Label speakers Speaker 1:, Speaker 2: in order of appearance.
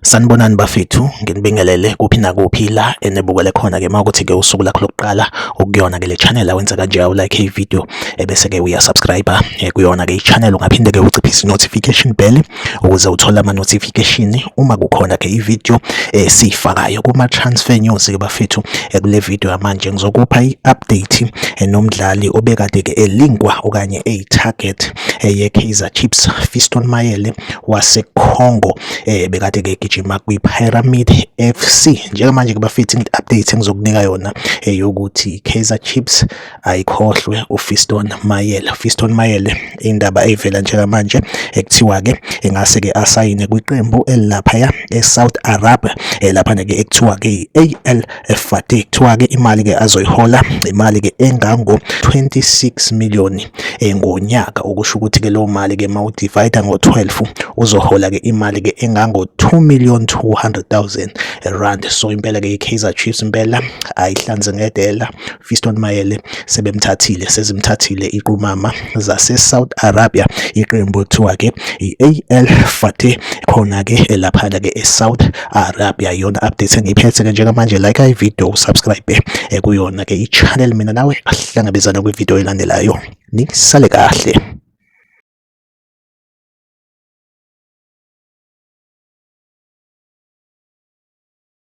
Speaker 1: Sanibonani bafethu, nginibingelele kuphi nakuphi la enibukele khona-ke. Uma kuthi-ke usuku lakho lokuqala ukuyona-ke le channel, awenza kanje, awulike i-video ebese-ke uyasubscribe kuyona-ke i-channel. Ungaphinde-ke uciphise i-notification bell ukuze uthole ama-notification uma kukhona-ke i-video esiyifakayo kuma-transfer news-ke bafethu. Kule video yamanje ngizokupha i-update nomdlali obekade-ke elingwa okanye eyi-target ye-Kaizer Chiefs, Fiston Mayele waseCongo, bekade ke gijima kwiPyramid FC. Njengamanje ke bafethu, i-update engizokunika yona eyokuthi Kaizer Chiefs ayikhohlwe uFiston Mayele. Fiston Mayele, indaba eyivela njengamanje ekuthiwa ke engase ke asayine kwiqembu elilaphaya eSouth Arabia, lapha ke ekuthiwa ke i-AL Fateh. Kuthiwa ke imali ke azoyihola imali ke engango 26 million ngonyaka, okusho ukuthi ke leyo mali ke mawudivide ngo-12 uzohola ke imali ke engango 2 million 200,000 rand. So impela ke i-Kaizer Chiefs impela ayihlanze ngedela. Fiston Mayele sebemthathile, sezimthathile iqumama zase-South Arabia, iqembu ekuthiwa ke i-AL Fateh khona ke laphana ke e-South Arabia. Iyona update engiyiphethe ke njengamanje. Like i-video, subscribe kuyona ke i-channel. Mina nawe ahlangabezana kwi-video elandelayo. Nisale kahle.